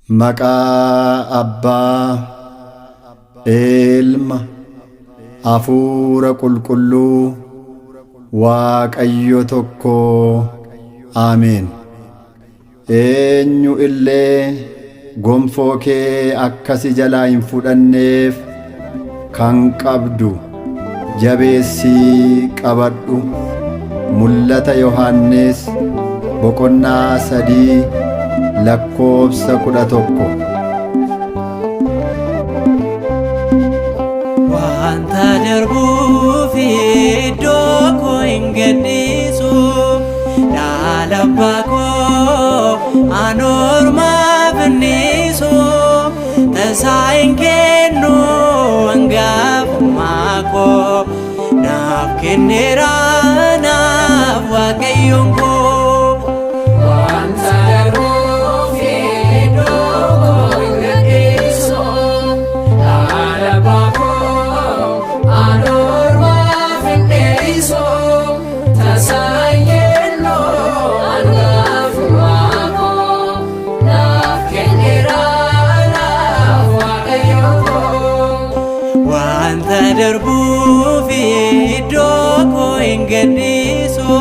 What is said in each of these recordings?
Maqaa Abbaa, Ilma, Hafuura Qulqulluu, Waaqayyo tokko. Aameen. Eenyu illee gonfoo kee akka si jalaa hin fudhanneef kan qabdu jabeessii qabadhu. Mul'ata Yohaannis boqonnaa 3 lakkoobsa 11. Wanta darbuuf iddoo koo hin gadhiisu, dhaala abbaa koo an ormaaf hin dhiisu, tasaa hin kennu hangafummaa koo, naaf kenneera naaf Waaqayyoon koo. Wanta darbuuf iddoo koo hin gadhiisu, dhaala abbaa koo an ormaaf hin dhiisu, tasaa hin kennu hangafummaa koo, naaf kenneera naaf Waaqayyoon koo. Wanta darbuuf iddoo koo hin gadhiisu,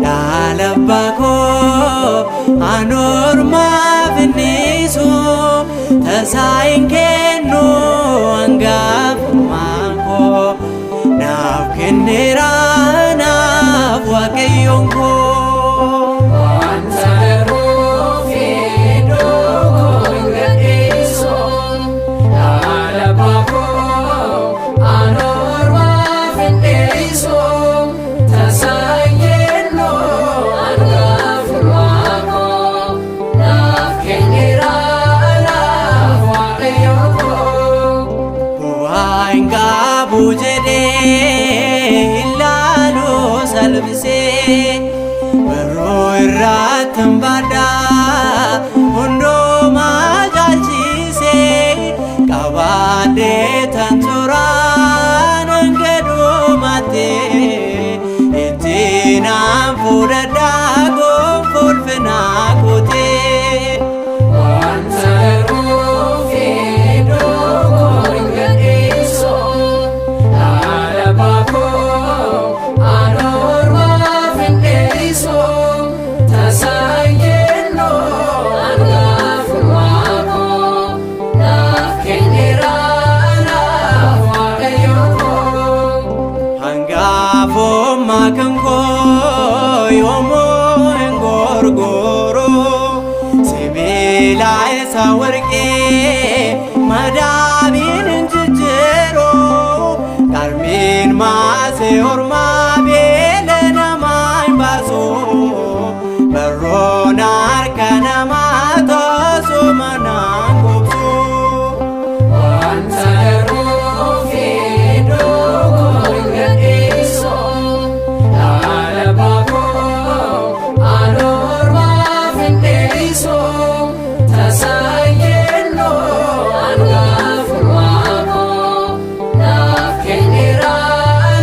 dhaala abbaa koo an ormaaf hin dhiisu, tasaa hin kennu hangafummaa koo, naaf kenneera naaf Waaqayyoon koo. Wanta darbuuf iddoo koo hin gadhiisu, dhaala abbaa koo an ormaaf hin dhiisu, tasaa hin kennu hangafummaa koo, naaf kenneera naaf Waaqayyoon koo. Bu'aa hin qabu jedhee ilaalu salphisee, barruu irratti hin baadhaa hundumaa caalchisee, qabaadhee tan turaan hanga dhumaatti, ittiin an fudhadhaa gonfoo ulfinaa kootee. Wanta darbuuf iddoo koo hin gadhiisu, dhaala abbaa koo an ormaaf hin dhiisu, tasaa hin kennu hangafummaa koo, naaf kenneera naaf Waaqayyoon koo. Hangafummaa kan koo yoomuu hin gurguru, sibiila isa warqee madaabiin hin jijjiiru, qarmiin maasee ormaa beela namaa hin baasu, barroon harka namaa tasuma naan qubsu. Wanta darbuuf iddoo koo hin gadhiisu, dhaala abbaa koo an ormaaf hin dhiisu, tasaa hin kennu hangafummaa koo, naaf kenneera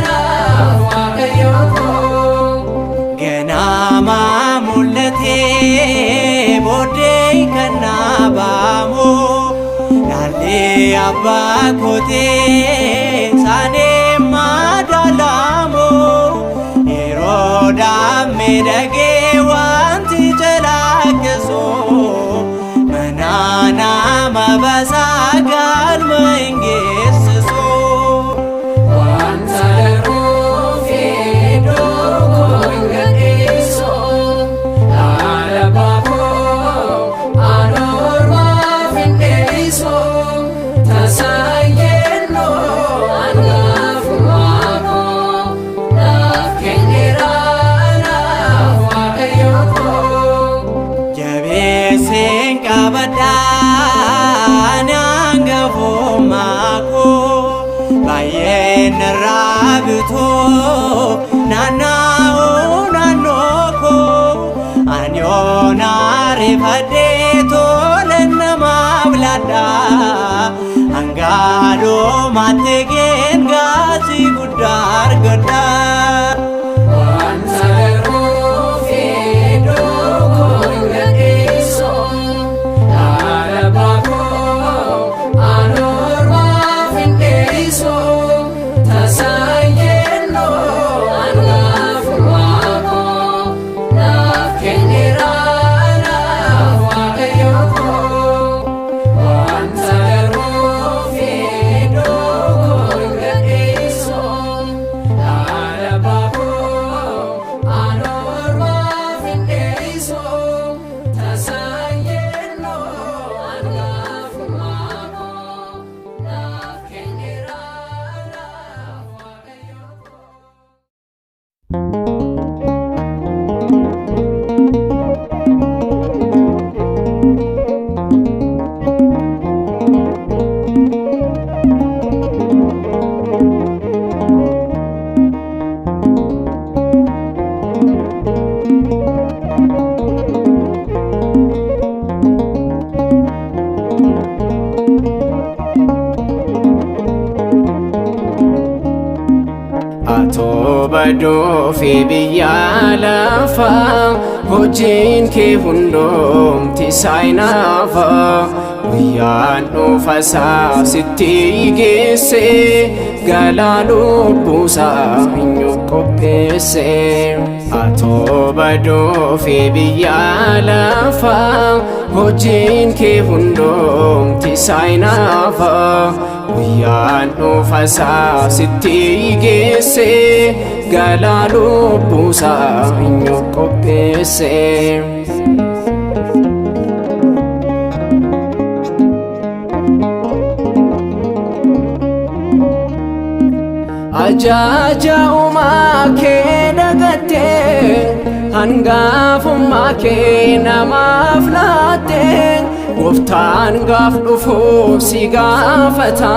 naaf Waaqayyoon koo. Ganama mul'atee booddee kan naabamu, dhaalli abbaa kootee saanee madaalamu, yeroo miidhagee wanti calaqqisu, mana nama basaa galma hin geessisu. Wanta darbuuf iddoo koo hin gadhiisu, dhaala abbaa koo an ormaaf hin dhiisu, tasaa hin kennu hangafummaa koo, naaf kenneera naaf Waaqayyoon koo. Jabeesseen qabadhaa hangafummaa koo, baay'een irraa bitoo naanna'uu naannoo koo, ani yoon ariifadhee tola namaaf laadhaa, hanga dhumaatti gatii guddaa argadha. Wanta darbuuf iddoo koo hin gadhiisu, dhaala Baduu fi biyya lafaa hojiin kee hundumti saayinaafa guyyaan dhufasaa sitti geesse galaa lubbuusaa eenyu qopheesse. Atoo baduu fi biyya lafaa hojiin kee hundumti saayinaafa guyyaan dhufasaa sitti geesse galaa lubbuusaa eenyu qopheesse. Ajaja uumaa kee dagattee, hangaafummaa kee namaaf laattee, gooftaan gaaf dhufu si gaafata,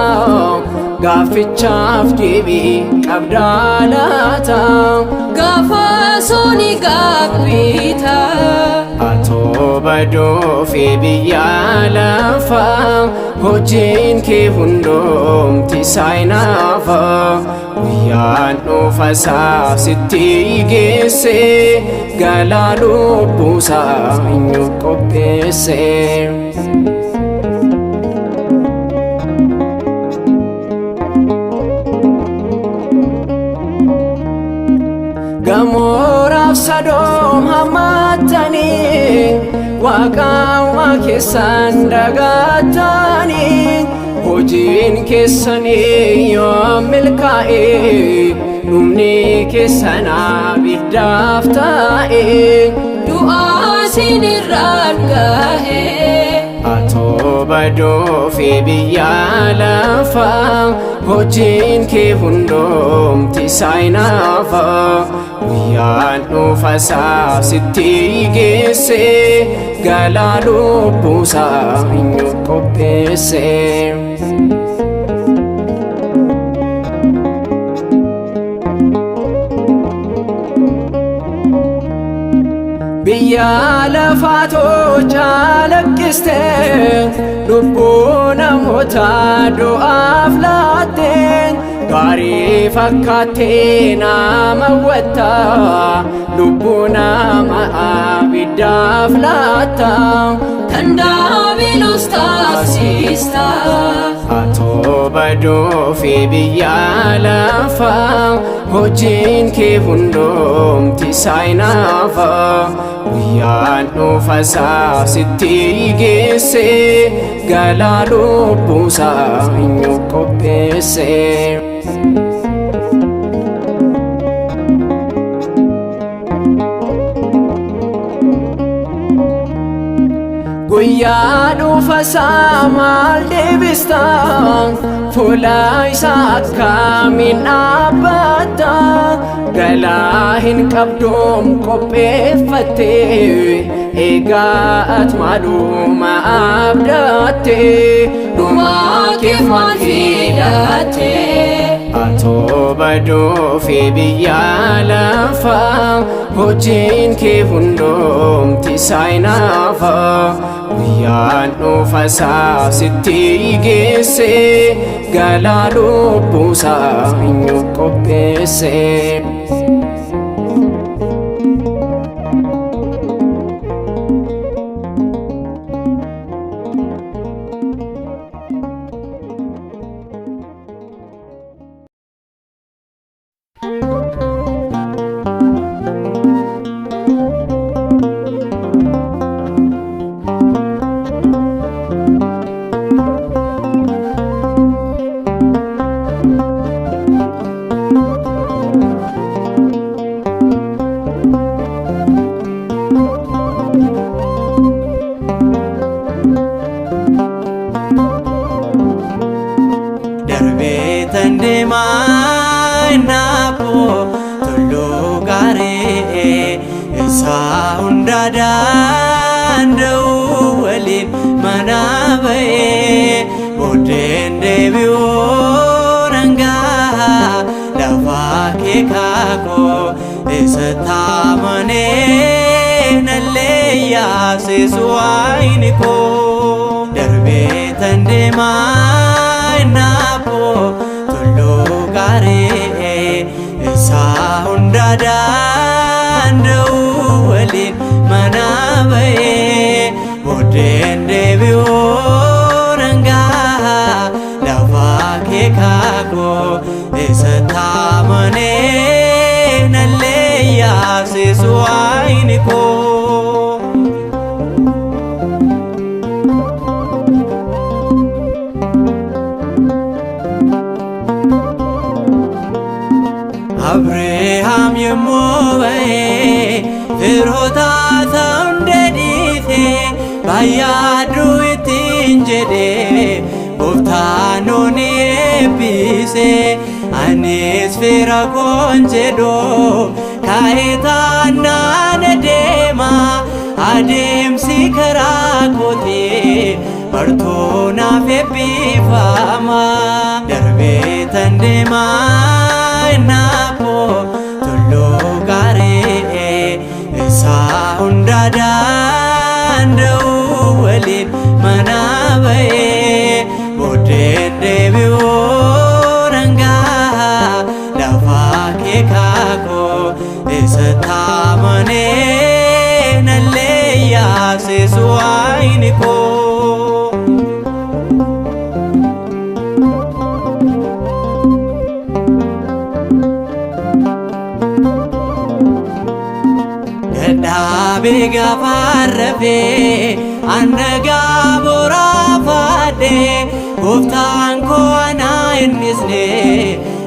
gaaffichaaf deebii qabdaa laata? Gaafa suni gaabbita. Atoo baduu fi biyya lafaa hojiin kee hundumti saayinaafa guyyaan dhufasaa sitti geesse galaa lubbuusaa eenyu qopheesse. Gamooraaf Sadoom hammatanii, waaqaa keessan dagattanii, hojiin keessanii yoo milkaa'e, dhumni keessan abiddaaf taa'e. Du'aa sinirraan gahee. Atoo baduu fi biyya lafaa hojiin kee hundumti saayinaafa guyyaan dhufasaa sitti geesse galaa lubbuusaa eenyu qopheesse. Biyya lafaatoo calaqqiste, lubbuu namoota du'aaf laatte, gaarii fakkaattee nama hawwatta, lubbuu nama abiddaaf laatta. Kan daabiloos taasista. Atoo baduu fi biyya lafaa hojiin kee hundumti saayinaafa guyyaan dhufasaa sitti geesse galaa lubbuusaa eenyu qopheesse. Guyyaa dhufasaa maal deebista? Fuula isaa akkamiin dhaabbatta? Galaa hin qabdoom qopheeffatte, egaa ati maaluma abdatte? Dhumaa keef maal fidatte? Atoo baduu fi biyya lafaa hojiin kee hundumti saayinaafa guyyaan dhufasaa sitti geesse galaa lubbuusaa eenyu qopheesse. Darbee tan deemaa innaafoo tulluu gaaree isaa hunda danda'u waliin mana ba'ee booddeen deebi'uu nangaa lafaa kee kaakoo isa taamanee nallee yaasisu waayini koo darbee tan deemaa innaafoo tulluu gaaree isaa hunda. ba'ee booddeen deebi'uu nangaa lafa kee kaakoo isa taamanee nallee yaasisu ayni koo. Abrahaam yommuu ba'ee firoota hunda dhiisee baay'aadhu ittiin jedhee gooftaan nu eebbise anis fira koon jedhu kaayetaan naan deema adeemsi karaa kootii bartuu naaf eebbifama darbee tan deemaa naafoo tulluu gaaree isaa hunda danda'u waliin mana ba'ee booddeen deebi'uu nangaa lafa kee kaakoo isa taamanee nallee yaasisu ayni koo. Dadhaabee gaafa rafee annagaa boraafadhee gooftaan koo anaa innisne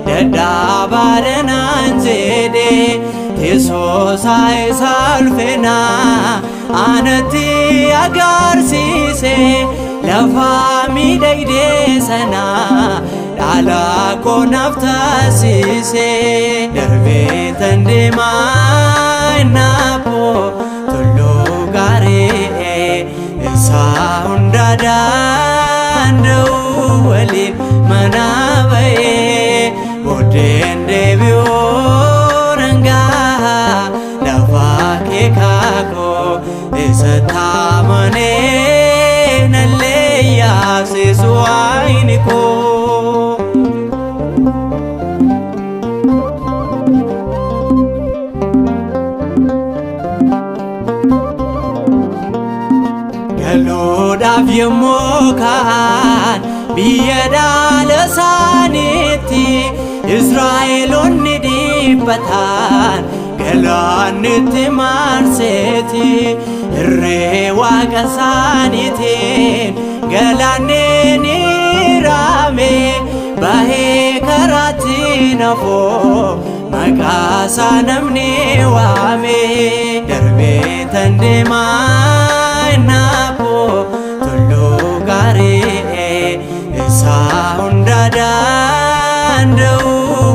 dadhaabaadha naan jedhee teessoo isaa isa ulfinaa anatti agarsiise lafa miidhagdee sana dhaala koo naaf taasise darbee tan deemaa naafoo tulluu gaaree isa hunda danda'u waliin mana ba'ee booddeen deebi'uu nangaa lafa kee kaakoo isa taamanee nallee yaasisu ayni koo. Galuudhaaf yommuu ka'an biyya dhaala isaaniitti Israa'eloonni dhiibbatan galaannitti marseeti irree waaqa isaaniitiin galaanni ni raame bahee karaatti nafoo maqaa isaa namni waame darbee tan deemaa naafoo tulluu gaaree isa hunda danda'u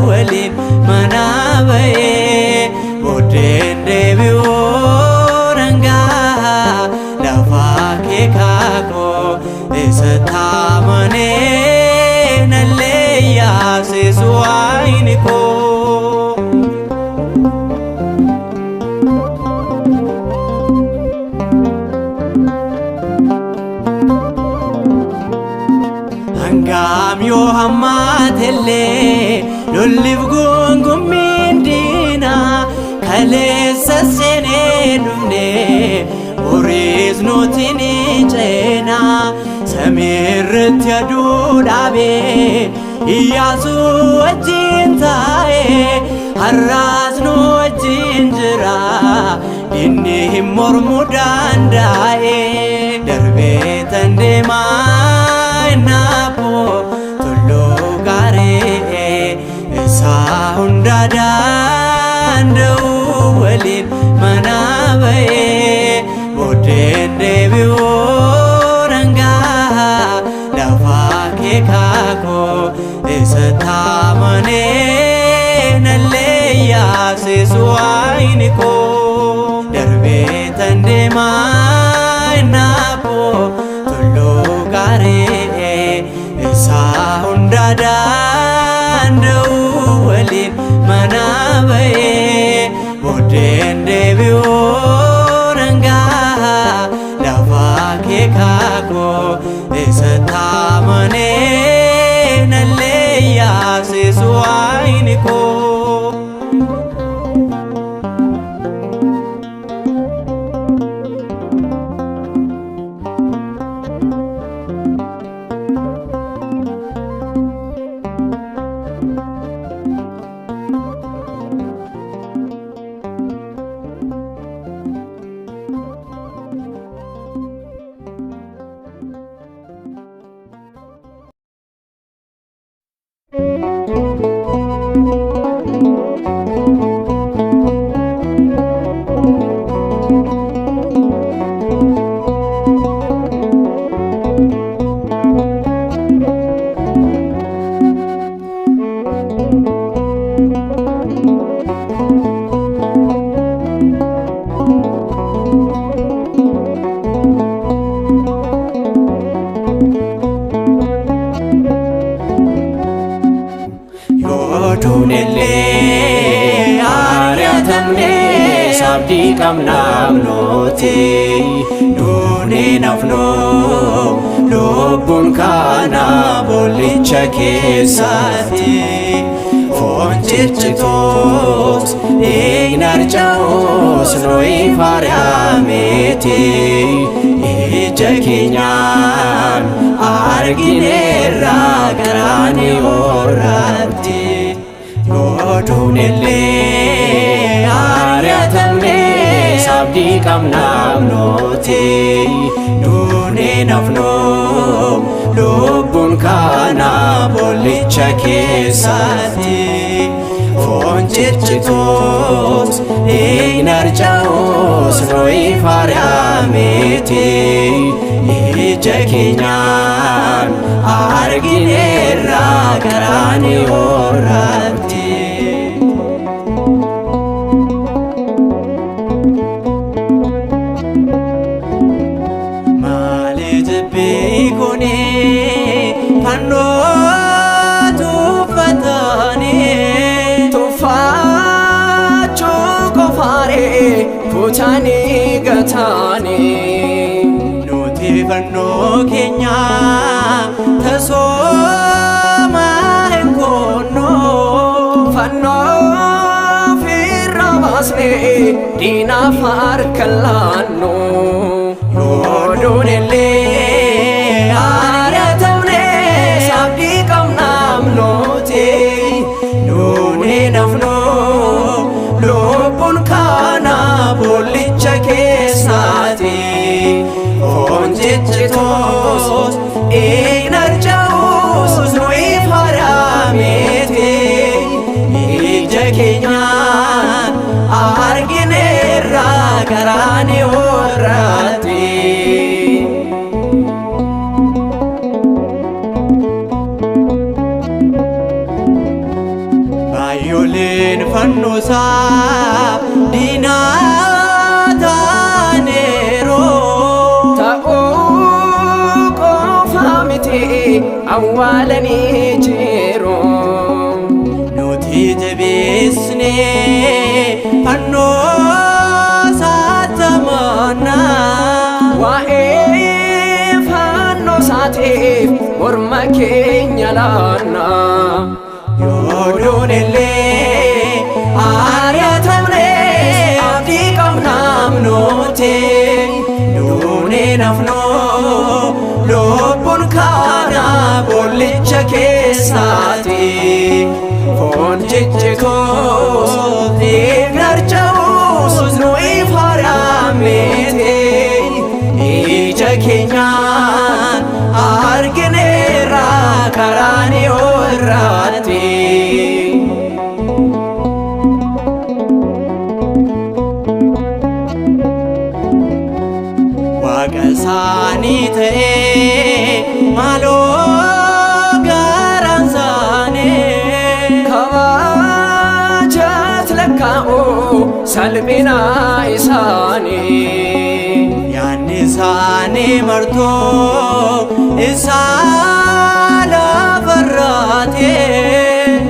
waliin mana ba'ee booddeen deebi'uu nangaa lafa kee kaakoo isa taamanee nallee yaasisu ayni koo. Hangaam yoo hammaatellee lolliif gungummiin diinaa kaleessa seenee dhufne boriis nuti ni ceenaa samiirratti aduu dhaabee Iyyaasuu wajjin taa'ee har'aas nu wajjin jira inni hin mormuu danda'e darbee tan deemaa naafoo tulluu gaaree isa hunda danda'u waliin mana ba'ee booddeen deebi'uu nangaa lafa kee kaakoo isa taamanee nallee yaasisu ayni koo darbee tan deemaa naafoo tulluu gaaree isa hunda danda'u waliin mana ba'ee booddeen deebi'uu nangaa lafa kee kaakoo isa taamanee nallee yaasisu ayni koo. Duunellee ari'atamnee abdii qabnaam nuti duunee nafnu lubbuun kana boollicha keessatti foon ciccituus dhiigni harca'us nuyi faariyameeti ija keenyaan argineerra qaraani'oo irratti. Yoo duunellee ari'atamnee abdii qabnaam nuti duunee nafnu lubbuun kana boollicha keessatti foon ciccituus dhiigni harca'us nuyi faariyameeti ija keenyaan argineerra qaraani'oo irratti. Maali jibbii kuni fannoo tuffatanii Tuffachuu qofaaree kutanii gataanii. Nuti fannoo keenya tasooma hin goonnu. Fannoo ofirraa baasnee diinaaf harka laannu. Yoo duunellee Ari'atamnee abdii qabnaam nuti. Duunee nafnu lubbuun kana boollicha keessaati. Foon ciccituus dhiigni harca'us nuyi faariyameeti. Ija keenyaan argineerra qaraani'oo irratti. Baay'ooliin fannoosaa diinaa taaneeroo. Ta'uu qofa miti awwaalanii jiru. Nuti jabeessinee fannoo saatamannaa. Waa'ee fannoo isaatiif morma keenya laanna. Yoo duunellee ari'atamnee abdii qabnaam nuti duunee nafnu lubbuun kana boollicha keessaati. Foon ciccituus dhiigni harca'us nuyi faariyameeti ija keenyaan argineerra qaraani'oo irratti. Waaqa isaanii ta'ee maaloo garaan isaanii Kabajat lakkaa'u salphina isaanii. Yaanni isaanii martuu isaa lafarraati.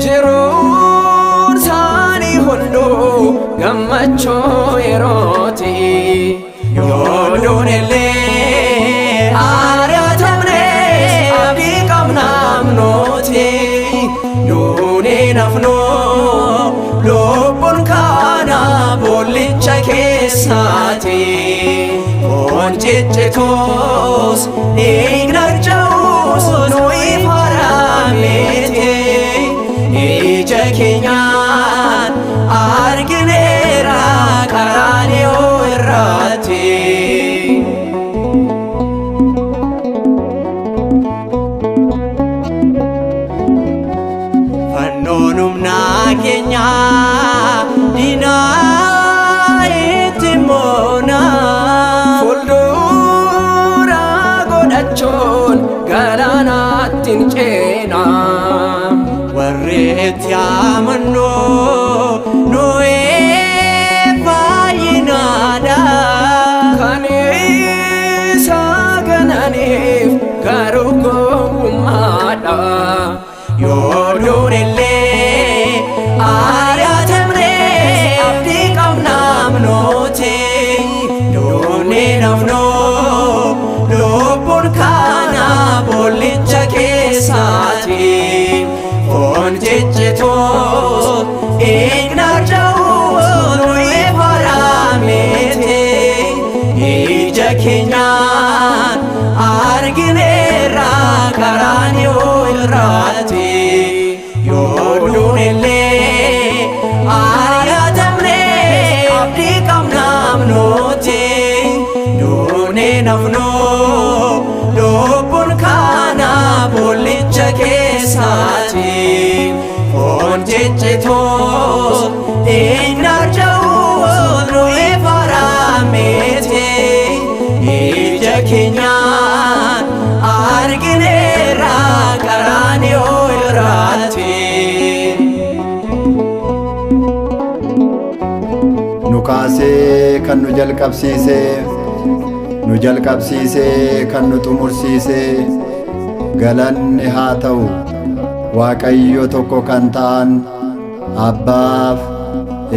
Jiruun isaanii hunduu gammachuu yerooti. Yoo duunellee ari'atamnee abdii qabnaam nuti duunee nafnu lubbuun kana boollicha keessaati. Foon ciccituus dhiigni harca'us nuyi faariyameeti ija keenyaan argineerra qaraani'oo irratti. Fannoon humna keenya diinaa itti moona. Fuuldura godhachuun galaanaatti hin ceena. Warri itti amannu nuyi baay'inaadha. Kan isa gananiif garuu gowwummaadha. Yoo duunellee Keenyaan argineerra qaraaniyoo irratti yoo duunellee ari'atamne abdii qabnaam nuti duunee nafnu lubbuun kana boollicha keessaati foon ciccituus dhiigni arja'uus nu ifarameeti ija keenyaan argineerra qaraaniyoo irratti. Nu kaasee kan nu jalqabsiisee, nu jalqabsiisee kan nu xumursiisee, galanni haa ta'u Waaqayyo tokko kan ta'an Abbaaf,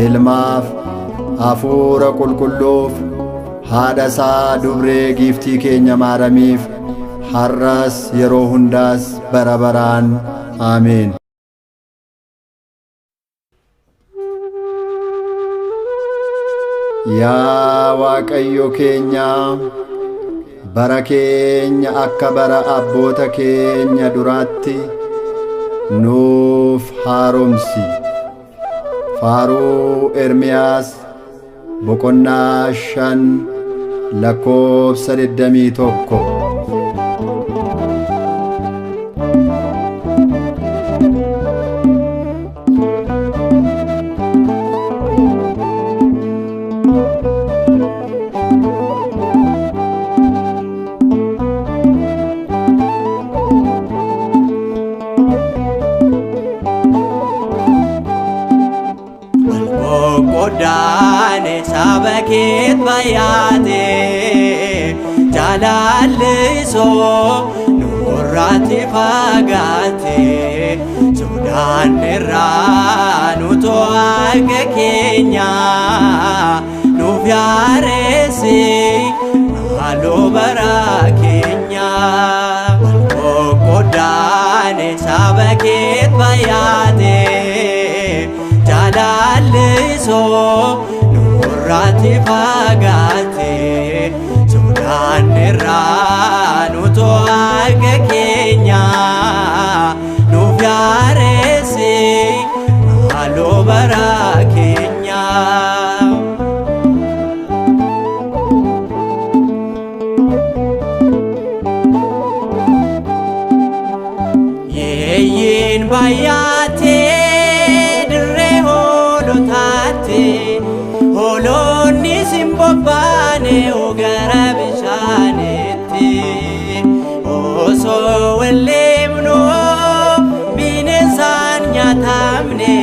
Ilmaaf, Hafuura Qulqulluuf, haadha isaa dubree giiftii keenya Maaramiif, har'as yeroo hundaas bara baraan. Aameen. Yaa Waaqayyo keenya, bara keenya akka bara abboota keenya duraatti nuuf haaromsi. Faaruu Ermiyaas boqonnaa 5 lakkoofsa 21. Qoqqooddaane saba keet baay'ate jaalallisoo nurratti fagaate sodaanneerraa nu to'aqa keenya nuuf yaaressi maaloo bara keenya. Qoqqooddaane saba keet baay'ate jaalallisoo nurratti fagaate sodaanneerraa nu to'aqa keenya nuuf yaaressi maaloo bara keenya. Yeeyyiin baay'atee dirree hoolotaatti hoolonni sin bobbaane gara bishaanitti osoo walleemnu bineensaan nyaatamne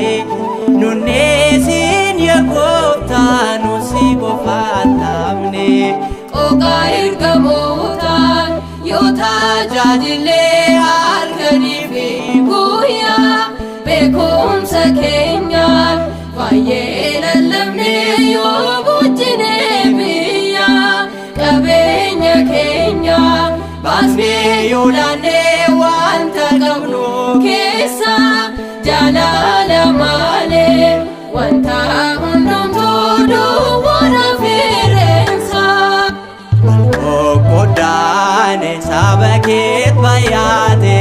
nunneesin yaa gooftaa nu si qofaatamne. Qooqaa ergamootaan yoo tajaajillee halkanii fi guyyaa beekumsa keenyaan baay'ee lallabne yoo bulchine biyya qabeenya keenya baasnee yoo laanne wanta qabnu keessa jaalala malee wanta hundumtuu duwwaadha fireensa. Qoqqooddaane saba keet baay'ate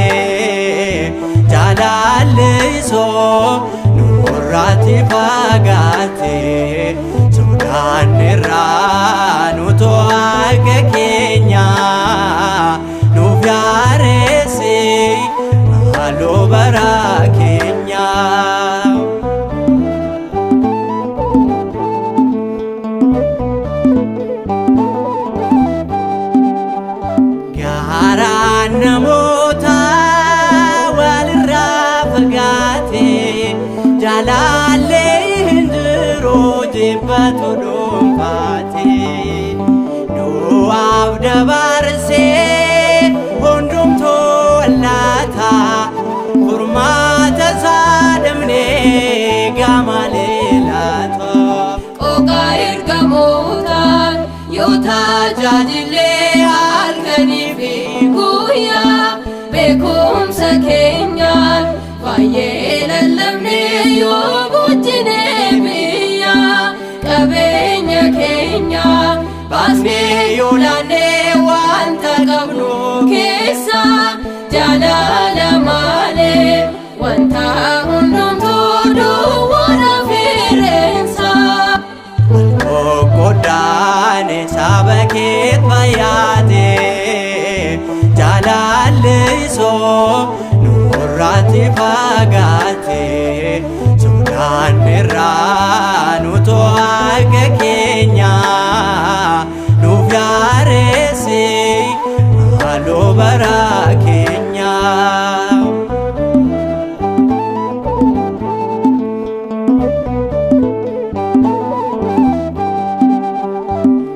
jaalallisoo nurratti fagaate sodaanneerraa nu to'aqa keenya nuuf yaaressi maaloo bara keenya. Gaaraan namoota walirraa fagaate jaalallee hin jiru jibbatu dhuunfaate du'aaf dabarsee hundumtuu wallaata furmaata isaa dhabnee gamalee laata. Qooqaa ergamootaan yoo tajaajillee halkanii fi guyyaa beekumsa keenyaan baay'ee lallabne yoo bulchine biyya qabeenya keenya baasnee yoo laanne keessa jaalala malee wanta hundumtuu duwwaadha fireensa. Qoqqoddaane saba keet bayyaate jaalallisoo nurraatti fagaate sodaan irraa nu to'aqa keenya nuuf yaareessi haaloo bara keenya.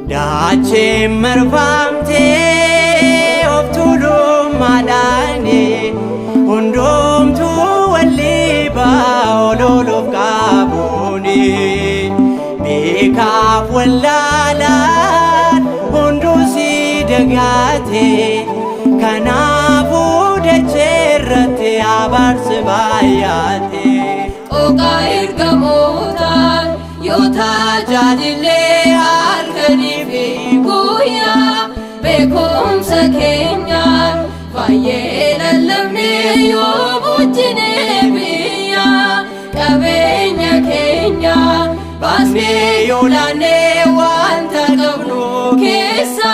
Daacheen marfamtee of tuulummaadhaani hundumtuu walii ololuuf qabuuni beekaaf wallaalaan hunduu si dagaate kanaafuu dachee irratti abaarsi baay'ate. Qooqaa ergamootaan yoo tajaajillee halkanii fi guyyaa beekumsa keenyaan baay'ee lallabnee yoo bulchine biyya qabeenya keenya baasnee yoo laannee wanta qabnu keessa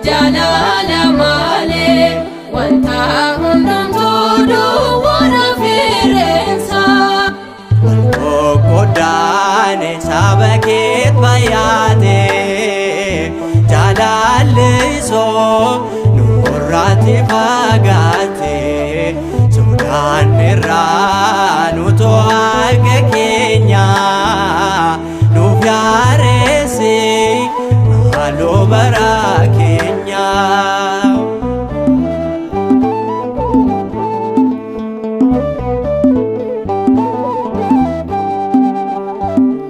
jaalala malee wanta hundumtuu duwwaadha fireensa. Qoqqoddaane saba keet bayyaate jaalallisoo nurraatti fagaate sodaan irraa nu to'aqa keenya nuuf yaareessi haaloo bara keenya.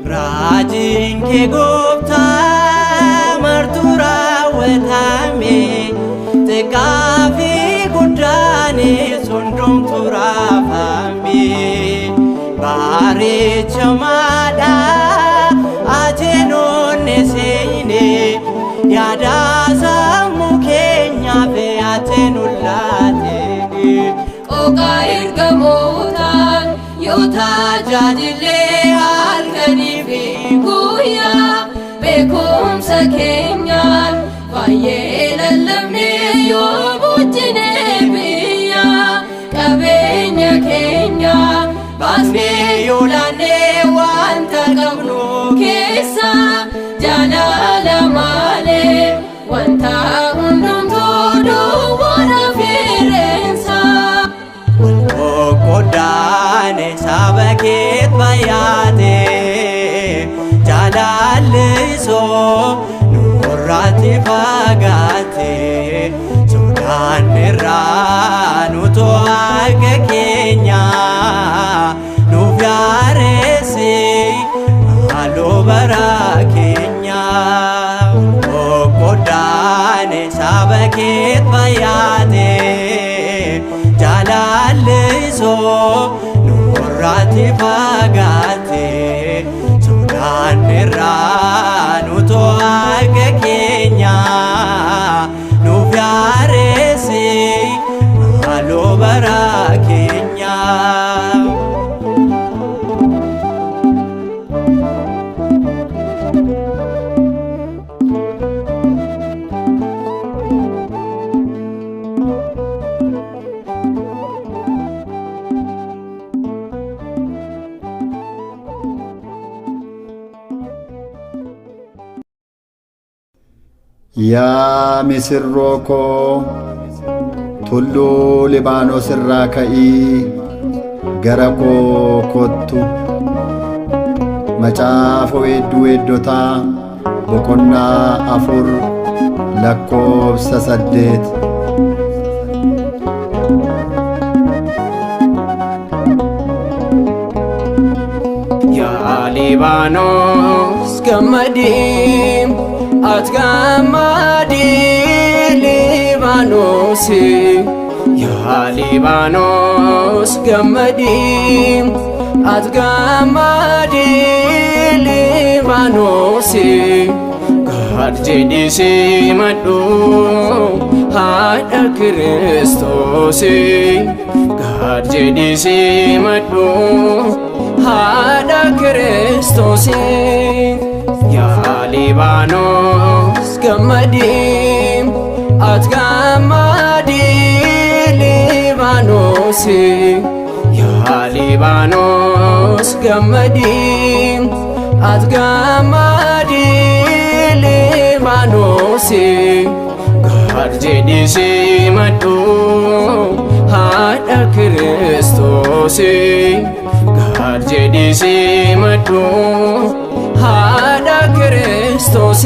Raajiin kee gooftaa martuu raawwatame xiqqaa fi guddaanis hundumtuu raafame bareechamaadha ati seene yaada sammuu keenyaaf ati nu laate. Qooqaa ergamootaan yoo tajaajillee halkanii fi guyyaa beekumsa keenyaan baay'ee lallabnee yoo bulchine biyya qabeenya keenya baasnee yoo laannee wanta qabnu keessa jaalala malee wanta hundumtuu duwwaadha fireensa. Qoqqoddaane saba keet bayyaate jaalallisoo nurraatti fagaate sodaan irraa nu to'aqa keenya nuuf yaareessi haaloo bara keenya. Qoqqoddaane saba keet bayyaate jaalallisoo nurraatti fagaate sodaan irraa nu to'aqa keenya nuuf yaareessi haaloo bara keenya. Yaa misirroo koo, tulluu Libaanos irraa ka'ii gara koo kottu. Macaafa Weedduu Weeddotaa boqonnaa 4 lakkoobsa 8. Yaa Libaanoos gammadii, ati gammadii Libaanoos. Yaa Libaanoos gammadii, ati gammadii Libaanoos. Gad jedhii simadhu Haadha Kiristoos gaar jedhii simadhu haadha Kiristoos. Yaa Libaanoos gammadii, ati gammadii Libaanoos. Yaa Libaanoos gammadii, ati gammadii Libaanoos. Gaar jedhii simadhu haadha Kiristoos. Gaar jedhii simadhu haadha Kiristoos.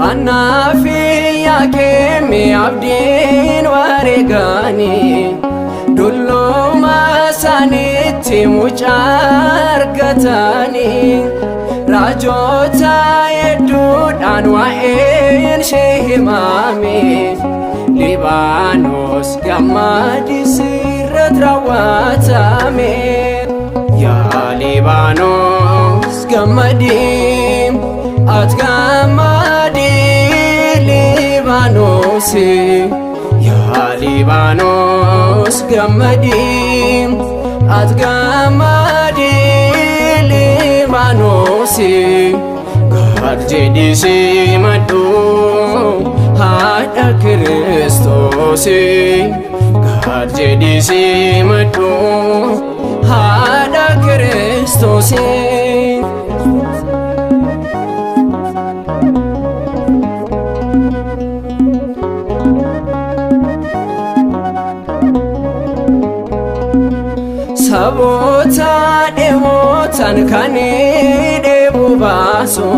Annaafi Yaaqeemi abdiin wareeganii dulluma isaaniitti mucaa argatanii, raajota hedduudhaan waa'een ishee himame. Libaanoos gammadii, sirratti raawwatame. Yaa Libaanoos gammadii, ati gammadii Libaanoos. Yaa Libaanoos gammadii, ati gammadii Libaanoos. Gaar jedhii simadhu haadha Kiristoos. Gaar jedhii simadhu haadha Kiristoos. Saboota dheebotan kan dheebuu baasu,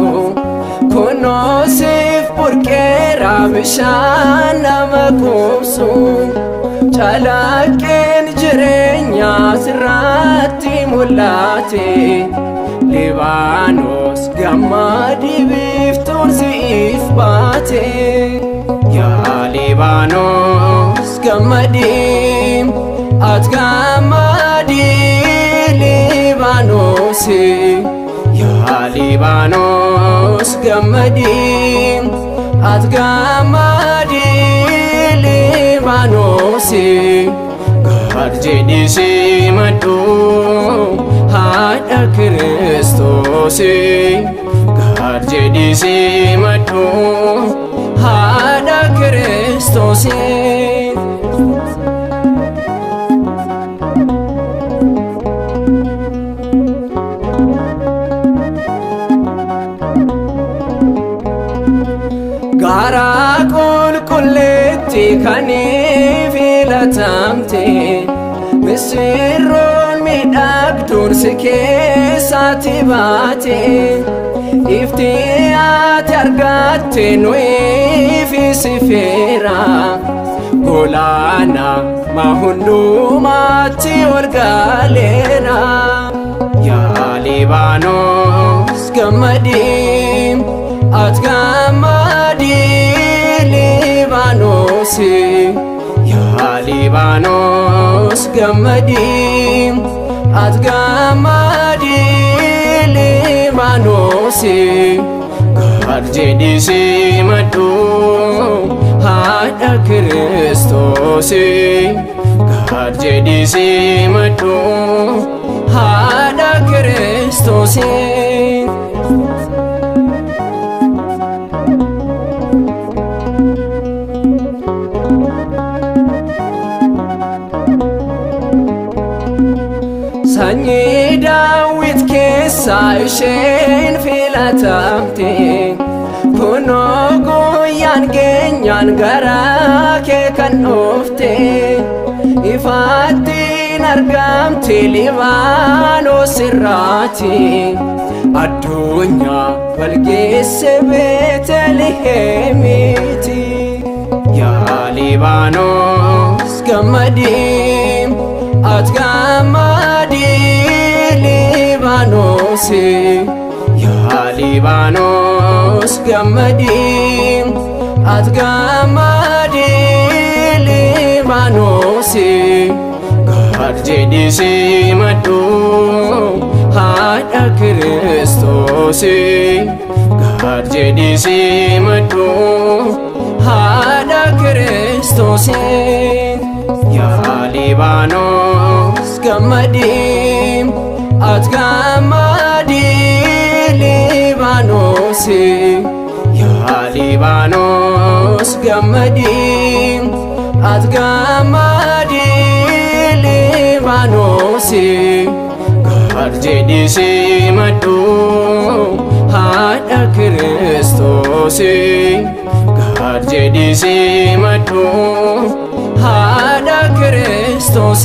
kunuunsiif burqeera bishaan nama quubsu. Calaqqeen jireenyaa sirratti mul'ate, Libaanoos gammadii, biiftuun siif baate. Yaa Libaanoos gammadii, ati gammadii Libaanoos. Yaa Libaanoos gammadii, ati gammadii Libaanoos. Gaar jedhii simadhu haadha Kiristoos. Gaar jedhii simadhu haadha Kiristoos. Garaa qulqulleetti kan filatamte, misirroon miidhagduun si keessaatti baate. Ifti ati argatte nuyi si feera, golaana ma hundumaatti ol galeera. Yaa Libaanoos gammadii, ati gammadii Libaanoos. Yaa Libaanoos gammadii, ati gammadii Libaanoos. Gaar jedhii simadhu haadha Kiristoos. Gaar jedhii simadhu haadha Kiristoos. Sanyii Daawit keessaa isheen filatamte, kunoo guyyaan geenyaan gara kee kan dhufte. Ifaattiin argamte Libaanoos irraati, addunyaa walgeesse Beetelihemiiti. Yaa Libaanoos gammadii, ati gammadii Libaanoos. Yaa Libaanoos gammadii, ati gammadii Libaanoos. Gaar jedhi simadhu haadha Kiristoos. Gaar jedhi simadhu haadha Kiristoos. Yaa Libaanoos gammadi, ati gammadi Libaanoos. Yaa Libaanoos gammadi, ati gammadi Libaanoos. Gaar jedhi simadhu haadha Kiristoos. Gaar jedhi simadhu haadha Kiristoos.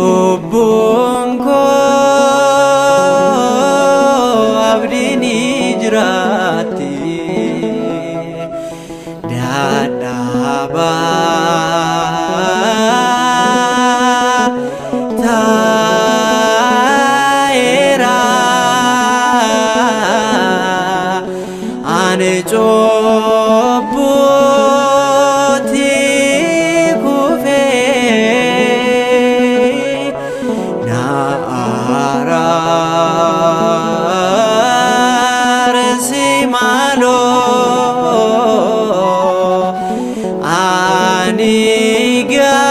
Lubbuun koo abdiin jiraatti dadhabaa taa'eera ani cubbuutti kufee na araarsi maaloo ani gara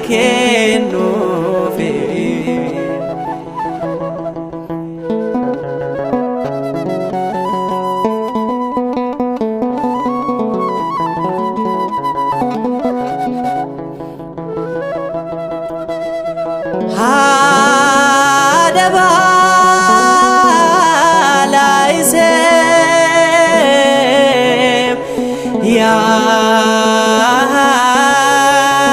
kennuufi. Haadha baalaa isee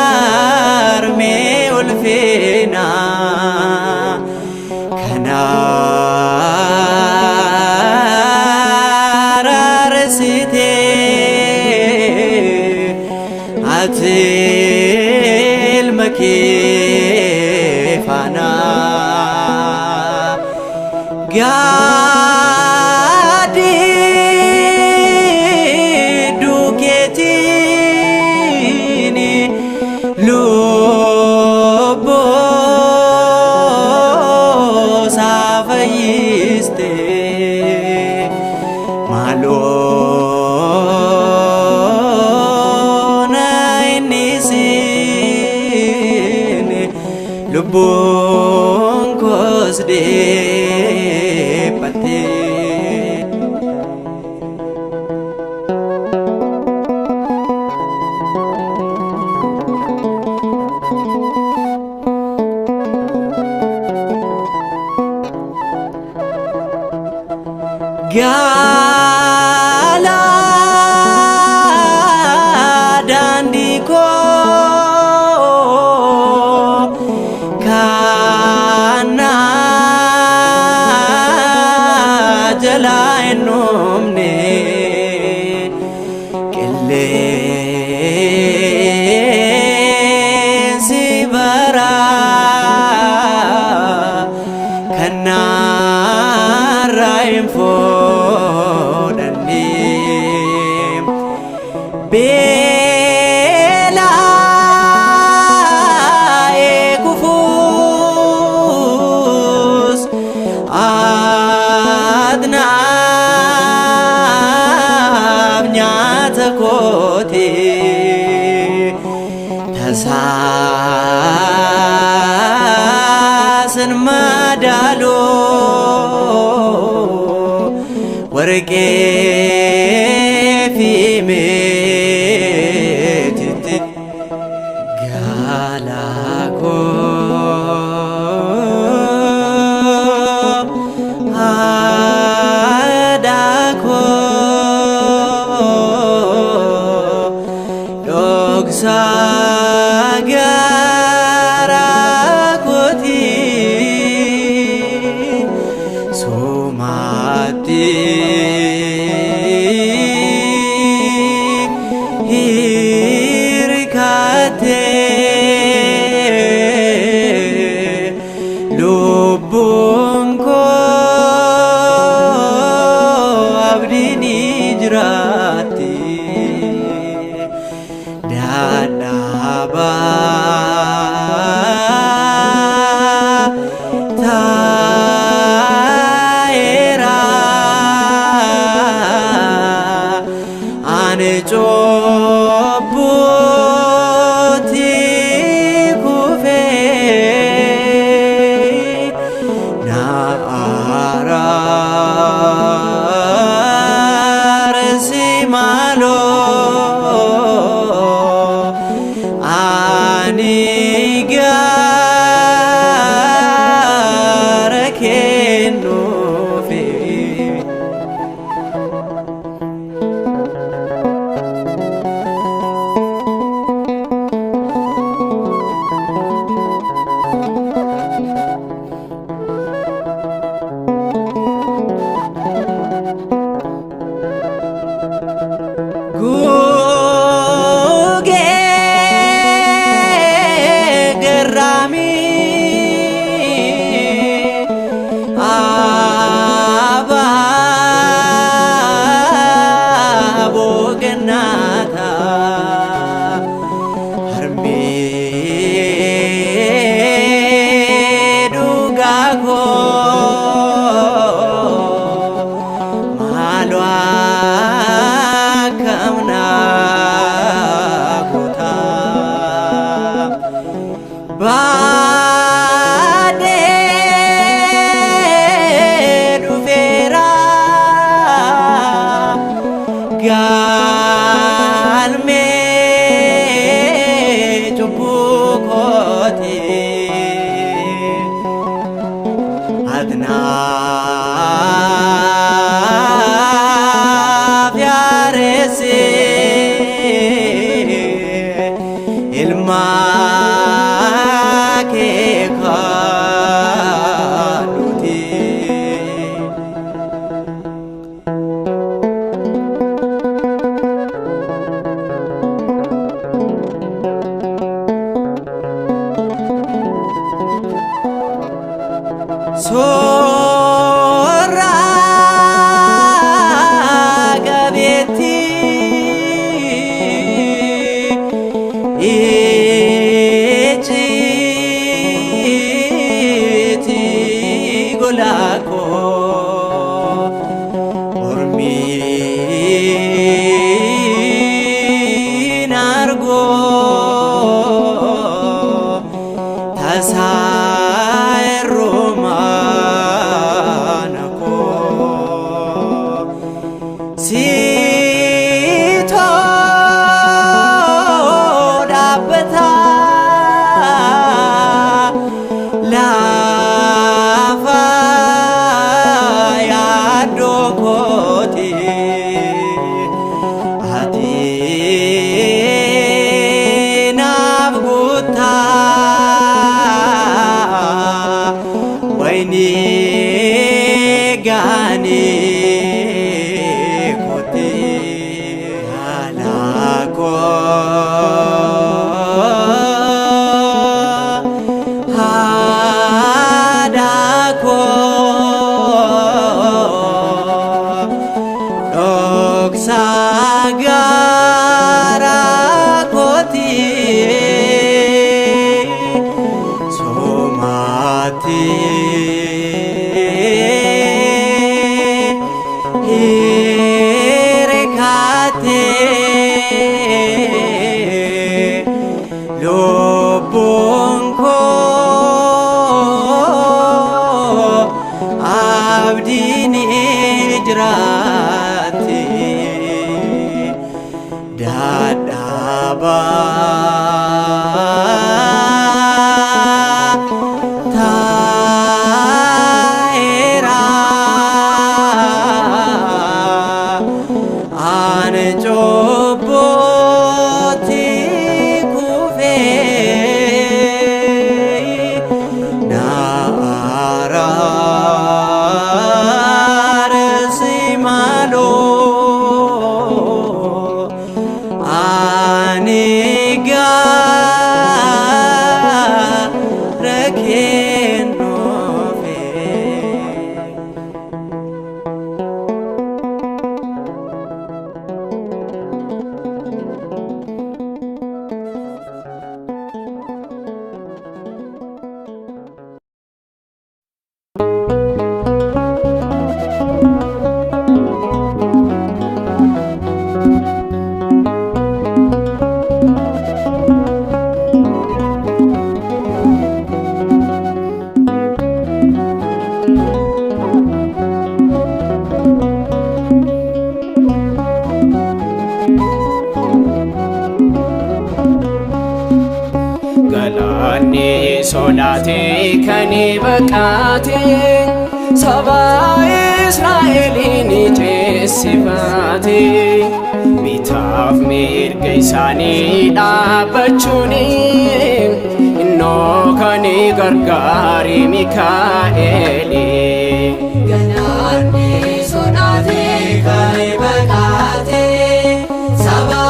yaarmee ulfina kana raarsitee ati ilma kee faana gaaddidduu keetiin lubbuu isaa fayyiste maaloo na innisin lubbuun koos deebbatte. Gaala daandii koo kana jalaa hin dhumne qilleensi baraa kana godhanne beela'ee kufuus adnaaf nyaata kooti tasaasn madaalu warqee fi meetitti galaa koo aadaa koo dhoksaa garaa kooti somaatti hirkattee lubbuun koo abdiin jiraatti dadhabaa taa'eera ani cubbuutti kufee na araarsi maaloo ani gara kennuufi. Gugee garraamii abaaboo gannaataa harmee dhugaa koo maaloo akkam naa goota baadhee dhufeera galmee cubbuu kooti. Adnaaf yaaresse ilma kee kaadhuti. Soora qabeetti icciitii golaa koo ormiin argoo tasaa erromaana koo siitoo dhaabbata lafa yaaddoo kooti ati naaf guutaa wayni gaanii kooti. Hirkattee lubbuun koo abdiin jiraatti dadhabaa taa'eera ani cubbuutti kufee na araarsi maaloo ani gara kennuufe. Galaanni sodaatee kan baqate saba Israa'eliin ceesifate bitaaf mirga isaanii dhaabbachuun innoo kan gargaare Mikaa'eli. Galaanni sodaatee kan baqate saba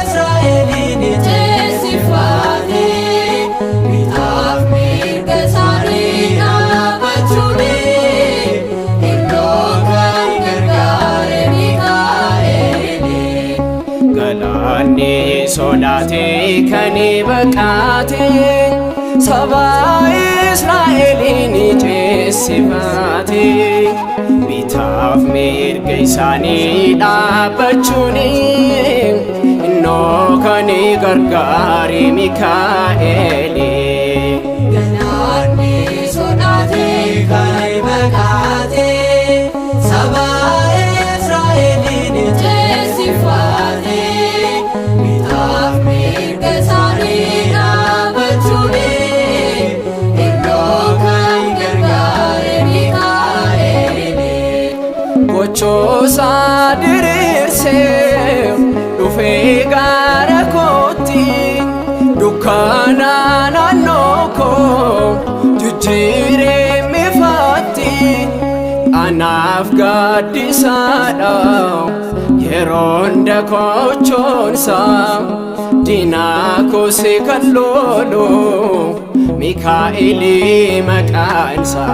Israa'eliin ceesifate bitaaf mirga isaanii dhaabbachuun innoo kan gargaare Mikaa'eli. Galaanni sodaatee kan baqate saba Israa'eliin ceesifate bitaaf mirga isaanii dhaabbachuun innoo kan gargaare Mikaa'eli. Galaanni sodaatee kan baqate saba Israa'eliin ceesifate bitaaf mirga isaanii dhaabbachuun innoo kan gargaare Mikaa'eli. Gochoosaa diriirsee dhufee gara kootti dukkana naannoo koo jijjiiree mifaatti anaaf gaaddisaadha yeroon dakochoonsa diinaa koosee kan lolu Mikaa'eli maqaansa.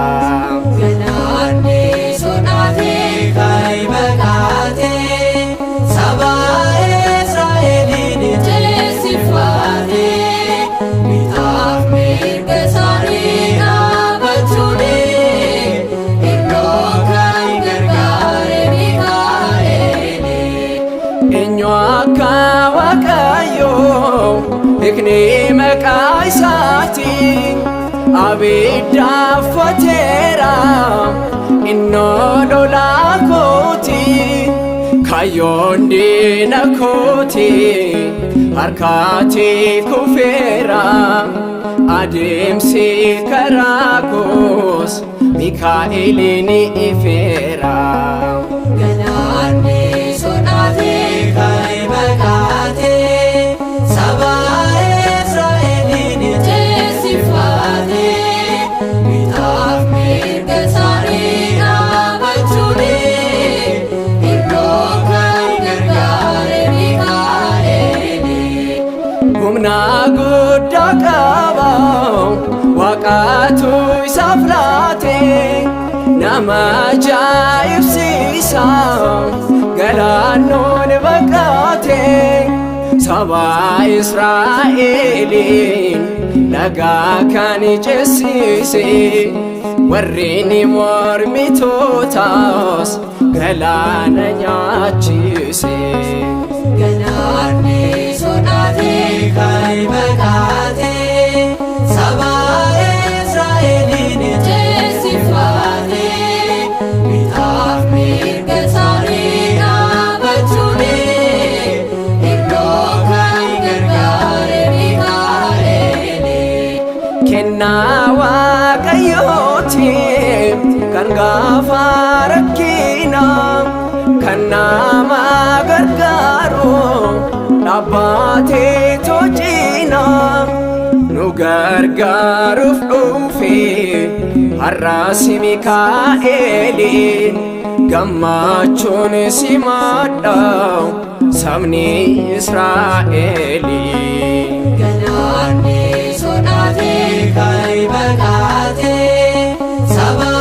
Galaanni sodaatee kan baqate saba Israa'eliin ceesifate bitaaf mirga isaanii dhaabbachuun innoo kan gargaare Mikaa'eli. Eenyu akka Waaqayyoo hiikni maqaa isaati abidda uffateera innoo lolaa kooti kaayyoon diina kooti harkaatti kufeera adeemsi karaa koos Mikaa'eliin ifeera. Galaanni sodaatee kan baqate saba Israa'eliin ceesifate bitaaf mirga isaanii dhaabbachuun innoo kan gargaare Mikaa'eli. Humna guddaa qaba Waaqatu isaaf laate nama ajaa'ibsiisa galaannoon baqate saba Israa'eliin lagaa kan ceesise Warri ni mormitootaas galaana nyaachise. Galaanni sodaate kan baqate, saba Israa'eliin ceesifate. Bitaaf mirga isaanii dhaabachuun iddoo kan gargaare Mikaa'eli. Kennaa Waaqayyooti kan gaafa rakkina kan nama gargaaru dhaabbatee toojina nu gargaaruuf dhufe har'as Mikaa'eli gammachuun simadha sabni Israa'eli. Galaanni sodaate kan baqate, saba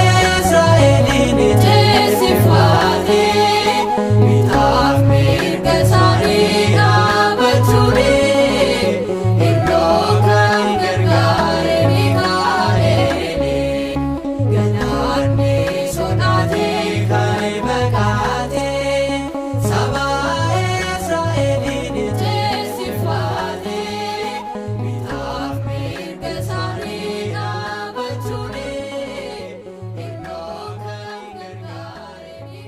Israa'eliin ceesifate. Bitaaf mirga isaanii dhaabachuun iddoo kan gargaare Mikaa'eli. Galaanni sodaate kan baqate, saba Israa'eliin ceesifate. Bitaaf mirga isaanii dhaabachuun iddoo kan gargaare Mikaa'eli.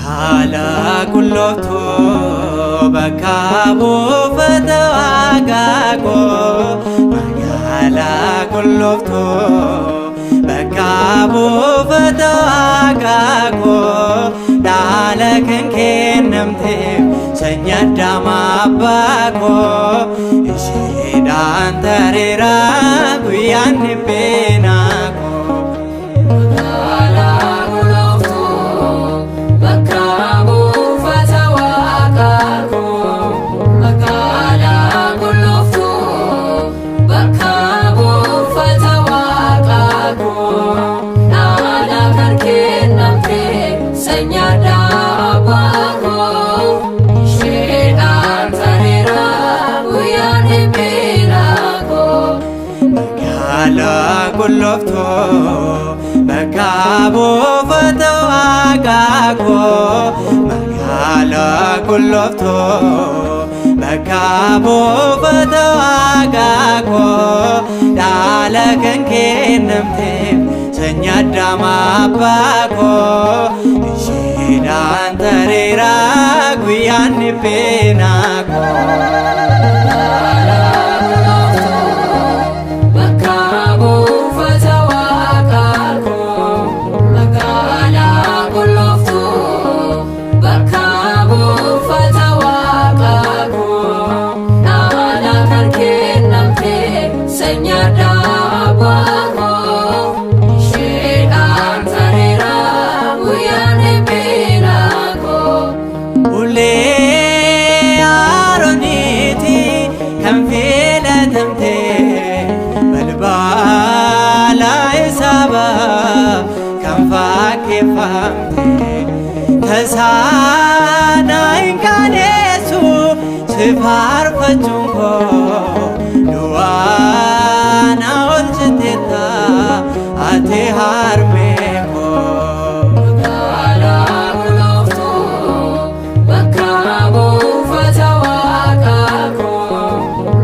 Haala qullooftuu bakka buufata waaqaa koo, magaalaa qullooftuu bakka buufata waaqaa koo, dhaala kan kennamteef sanyii Addaam abbaa koo, isheedhaan tareera guyyaan dhipheenaa koo. Magaalaa qullooftuu bakka buufata waaqaa koo, magaalaa qullooftuu bakka buufata waaqaa koo, dhaala kan kennamte sanyii abbaa koo, isheedhaan tareera guyyaan dhipheenaa koo. Magaalaa qullooftuu bakka buufata waaqaa koo, magaalaa qullooftuu bakka buufata waaqaa koo, dhaala kan kennamteef sanyii Addaam abbaa koo, isheedhaan tareera guyyaan dhipheenaa koo. Magaalaa qullooftuu bakka buufata waaqaa koo, magaalaa qullooftuu bakka buufata waaqaa koo, dhaala kan kennamte sanyii abbaa koo, isheedhaan tareera guyyaan dhipheenaa koo. Ulee Arooniiti kan filatamte balbala isaaba kan fakkeeffamte tasaana hin qaaneessu si faarfachuun koo du'aa na oolchiteetta ati harmee koo. Magaalaa qullooftuu bakka buufata waaqaa koo,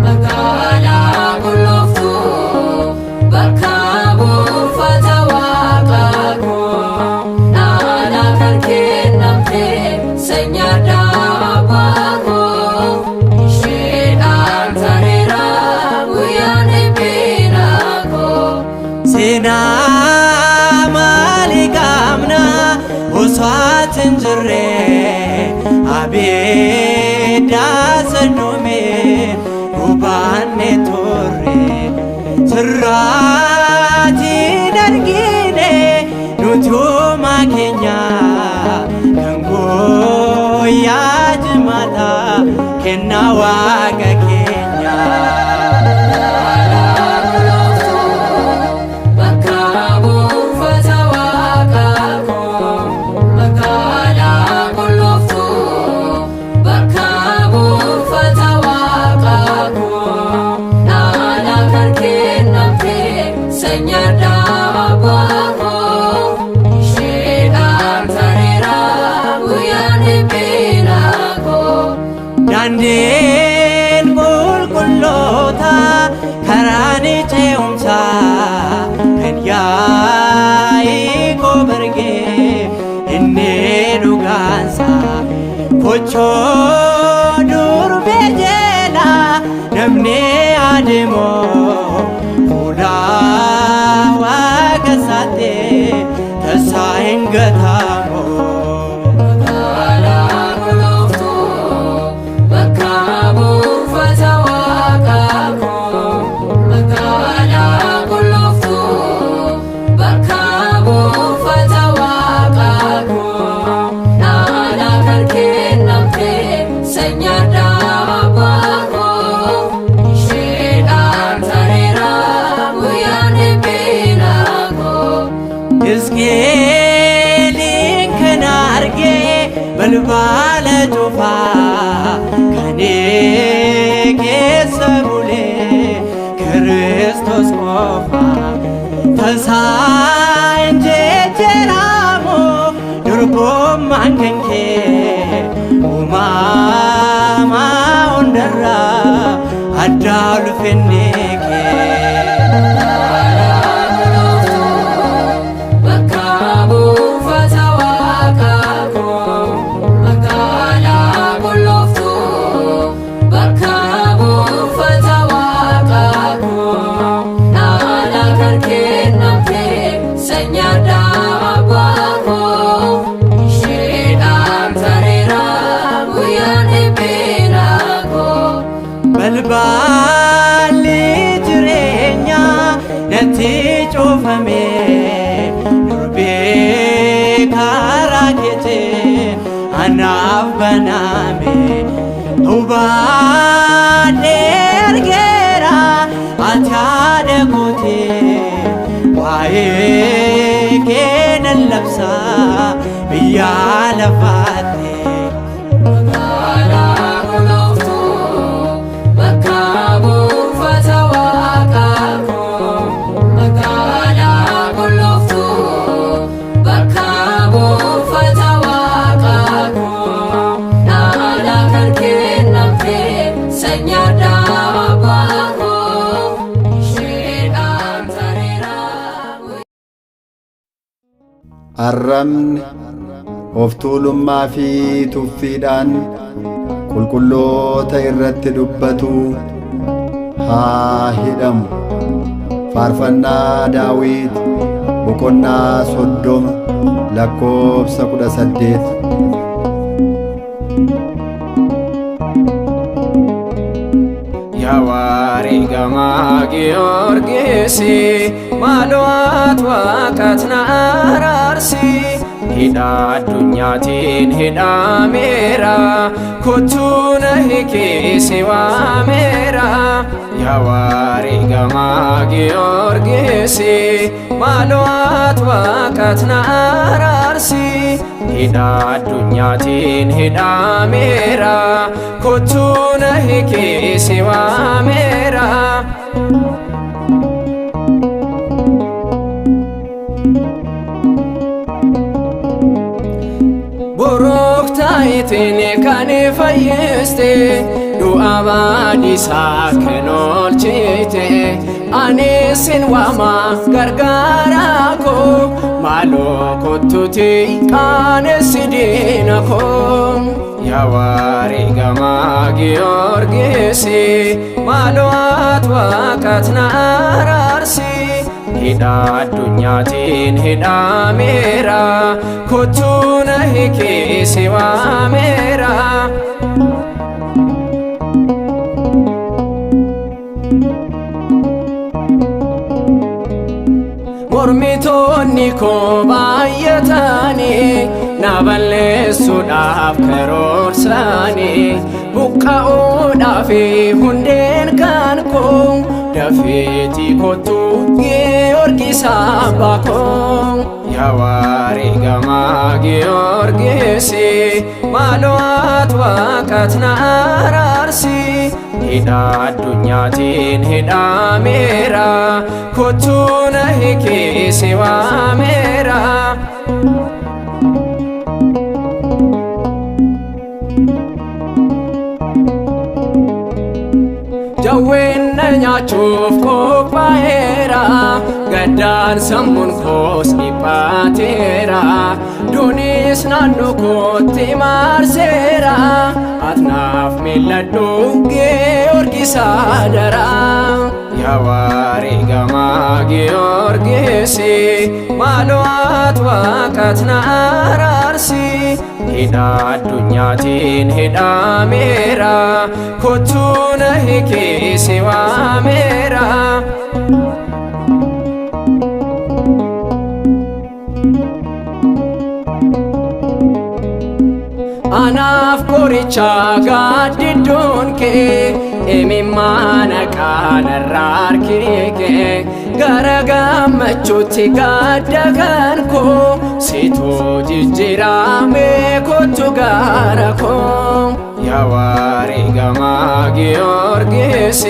magaalaa qullooftuu bakka buufata waaqaa koo, dhaala kan kennamte sanyii abbaa koo, isheedhaan tareera guyyaan dhipheenaa koo. Seenaa maalii qabna osoo ati hin jirre abidda sannume gubaanne turre sirraati dargine nuti homaa keenya. kennaa waaqa keenyaa. Magaalaa qulqullooftuu bakka buufata Waaqaa koo. Magaalaa qulqullooftuu bakka buufata Waaqaa koo. Dhaala kan kennamte sanyii abbaa koo. Isheedhaan tareera guyyaan dhiphina koo. Daandiin qulqulloota karaan ce'umsaa kan Yaaqoob argee inni dhugaansaa kochoo durbee jeela namni adeemoo fuula waaqa isaatti tasaa hin gatamu. Magaalaa qulqullooftuu bakka buufata Waaqaa koo. Magaalaa qulqullooftuu bakka buufata Waaqaa koo. Dhaala kan kennamte sanyii abbaa koo. Isheedhaan tareera guyyaan dhiphina koo. Hizqeeliin kan argee balbala cufaa kan keessa bulee Kiristoos qofa tasaa hin jijjiiramu durbummaan kan kee uumamaa hundarraa adda ulfinni kee. Magaalaa qulqullooftuu bakka buufata Waaqaa koo. Magaalaa qulqullooftuu bakka buufata Waaqaa koo. Dhaala kan kennamte sanyii abbaa koo. Isheedhaan tareera guyyaan dhiphina koo. Balballi jireenyaa natti cufame durbee karaa keetiin anaaf baname hubadhee argeera ati haadha kootee waa'ee kee nan labsaa biyya lafaatti. Magaalaa qulqullooftuu bakka buufata Waaqaa koo. Magaalaa qulqullooftuu bakka buufata Waaqaa koo. Dhaala kan kennamte sanyii abbaa koo. Isheedhaan tareera. Arrabni of tuulummaa fi tuffiidhaan qulqulloota irratti dubbatu haa hidhamu. Faarfannaa Daawit boqonnaa 30 lakkoobsa 18. Yaa wareegamaa Giyoorgisi maaloo ati waaqat na araarsi. Hidha addunyaatiin hidhameera, kottuu na hiikisi waameera. Yaa wareegamaa Giyoorgisi maaloo ati waaqat na araarsi. Hidha addunyaatiin hidhameera, kottuu na hiikisi waameera. Borooktaayitiin kan fayyiste, du'a baadisaa kan oolchite, ani sin waama gargaaraa koo, maaloo kottuti qaanessi diina koo. Yaa wareegamaa Giyoorgisi maaloo ati waaqat na araarsi. Hidha addunyaatiin hidhameera, kottuu na hiikisi waameera. Mormitoonni koo baay'atanii na balleessuudhaaf karoorsanii. Buqqa'uudhaaf hundeen kan koo dafeetii kottu Giyoorgis abbaa koo. Yaa wareegamaa Giyoorgis maaloo ati waaqat na araarsi. Hidha addunyaatiin hidhameera kottu na hiikii si waameera. Jawween na nyaachuuf qophaa'eera gaddaan sammuun koos dhiphateera dunis naannoo kootti marseera atnaaf mil'adhu Giyoorgis adaraa. Yaa wareegamaa Giyoorgis maaloo ati waaqat na araarsi. Hidha addunyaatiin hidhameera kottu na hiikii si waameera. Anaaf qoricha gaaddidduun kee imimmaan qaanarraa harki kee gara gammachuutti gadda kan koo situu jijjiirame kottu gara koo. Yaa wareegamaa Giyoorgis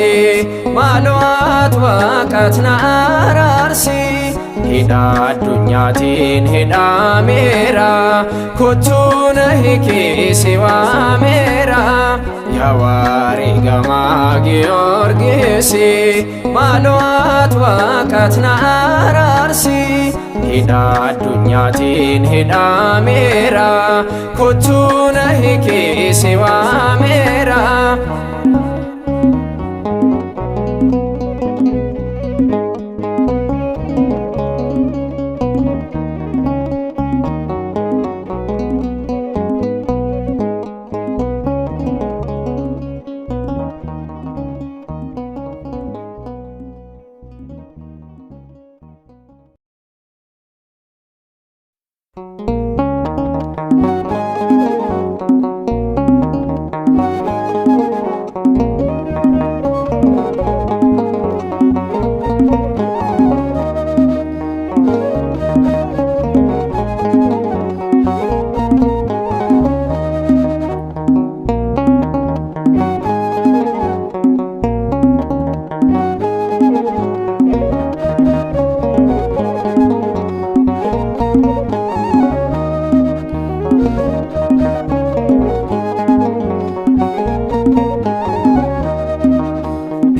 maaloo ati waaqat na araarsi. Hidha addunyaatiin hidhameera kottu na hiikii si waameera. Yaa wareegamaa Giyoorgis maaloo ati waaqat na araarsi. Hidha addunyaatiin hidhameera kottu na hiikii si waameera.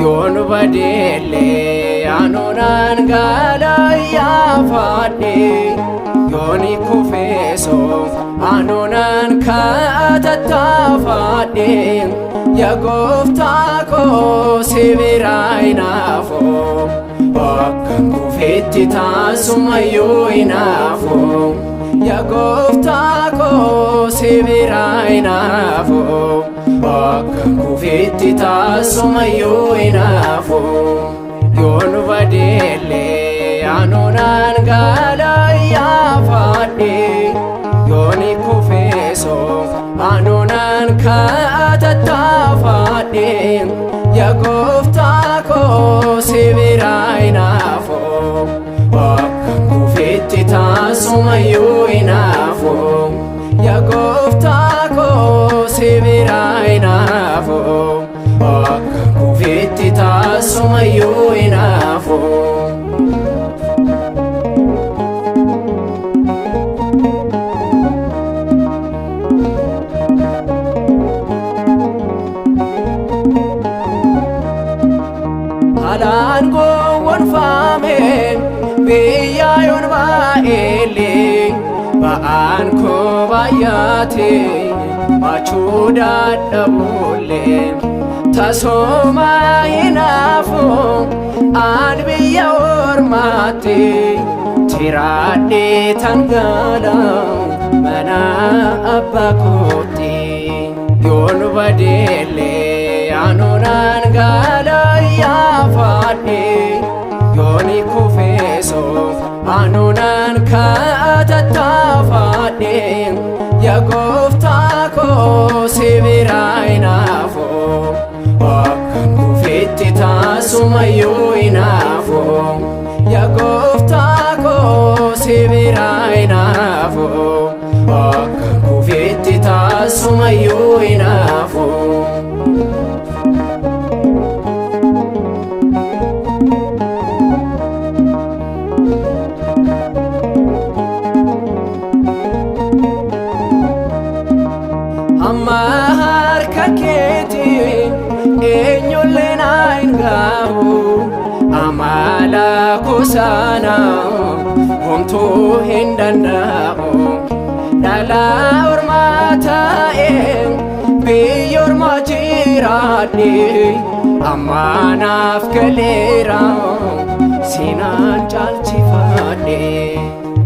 Yoon badeellee aanoonaan gaala yaafadhe yooni kufeesoo aanoonaan kaatattaafadhe yaa gooftaa koo si biraa hin hafu bakka kufetti taasumayyuu hin hafu yaa gooftaa koo si biraa hin hafu bakka kufetti taasumayyuu hin hafu. Yoon badeellee aanoonaan gaala yaafadhe yooni kufeesoo aanoonaan kaatattaafadhe yaa gooftaa koo si biraa hin hafu bakka kufetti taasumayyuu hin hafu yaa gooftaa koo si biraa hin hafu bakka kufetti taasumayyuu hin hafu. Halaan gowwoomfame biyya yoon baa'ellee ba'aan koo baay'ate baachuu dadhabullee tasuma hin hafu an biyya ormaatti tiraadhee tangaala mana abbaa kootti. Yoon badeellee aanoonaan gaala yaafadhe yooni kufeesoo aanoonaan kaatattaafadhe yaa gooftaa koo si biraa hin hafu taasumayyuu hin hafu. Yaa gooftaa koo si biraa hin hafu. Bakka kufetti taasumayyuu hin hafu. Amma harka keetii eenyullee na hin ga'u. Amala kusaana homtuu hin danda'u. Dhala ormaa ta'e biyya ormaa jiraadhe amma naaf galeera sinaan caalchifadhe.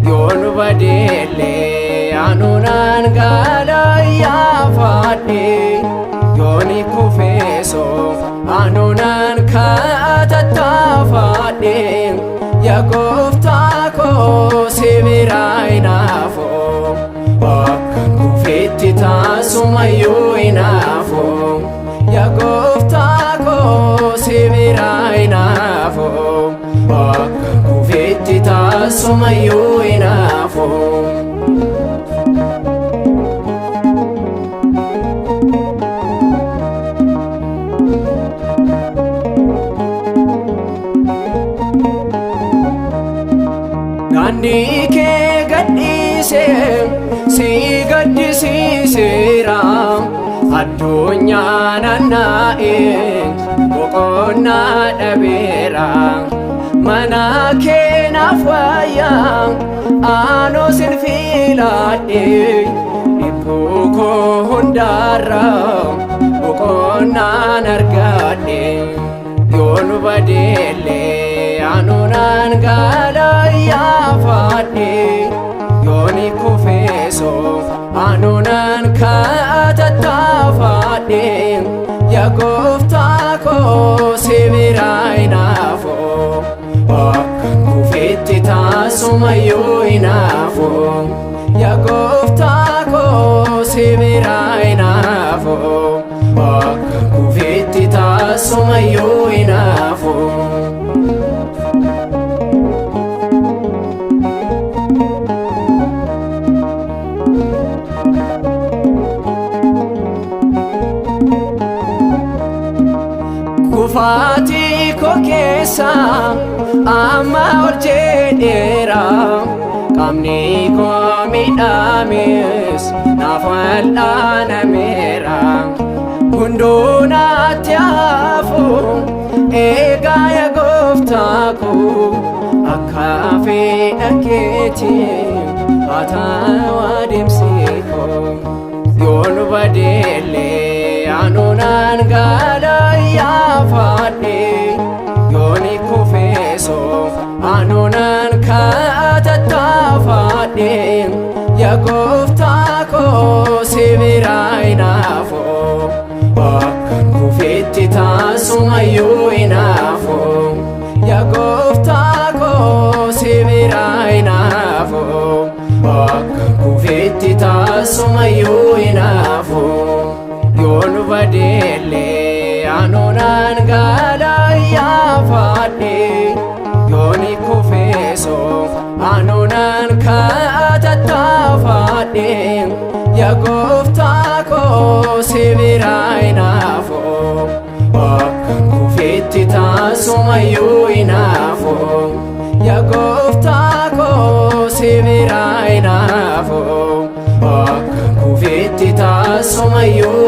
Yoon badeellee anuunaan gaala yaafadhe. Yooni kufeeso anuunaan kaatattaafadhe. Yaa gooftaa koo si biraa hin hafu. Bakka kufetti taasumayyuu hin hafu. Yaa gooftaa koo si biraa hin hafu. Bakka kufetti taasumayyuu hin hafu. Daandii kee gadhiise si gaddisiiseera. Addunyaa naanna'e boqonnaa dhabeera. Mana kee naaf wayyaa anoo sin filadhe. Dhibbuu koo hundaarra boqonnaan argadhe. Yoon badeellee anuunaan gaala yaafadhe. Yooni kufeeso anuunaan kaatattaafadhe. Yaa gooftaa koo si biraa hin hafu. Bakka kufetti taasumayyuu hin hafu. Yaa gooftaa koo si biraa hin hafu. Bakka kufetti taasumayyuu hin hafu. Kufaatii koo keessa amma ol jedheera. Qaamni koo miidhames naaf wal'aanameera. Hunduu natti hafu eegaa yaa gooftaa koo akka fedha keetii haa ta'u adeemsi koo. Yoon badeellee anuunaan gaala yaafadhe. Yooni kufeeso anuunaan kaatattaafadhe. Yaa gooftaa koo si biraa hin hafu. Bakka kufetti taasumayyuu hin hafu. Yaa gooftaa koo si biraa hin hafu. Bakka kufetti taasumayyuu hin hafu. Yoon badeellee anuunaan gaala yaafadhe. Yooni kufeeso anuunaan kaatattaafadhe. Yaa gooftaa koo si biraa hin hafu. Bakka kufetti taasumayyuu hin hafu. Yaa gooftaa koo si biraa hin hafu. Bakka kufetti taasumayyuu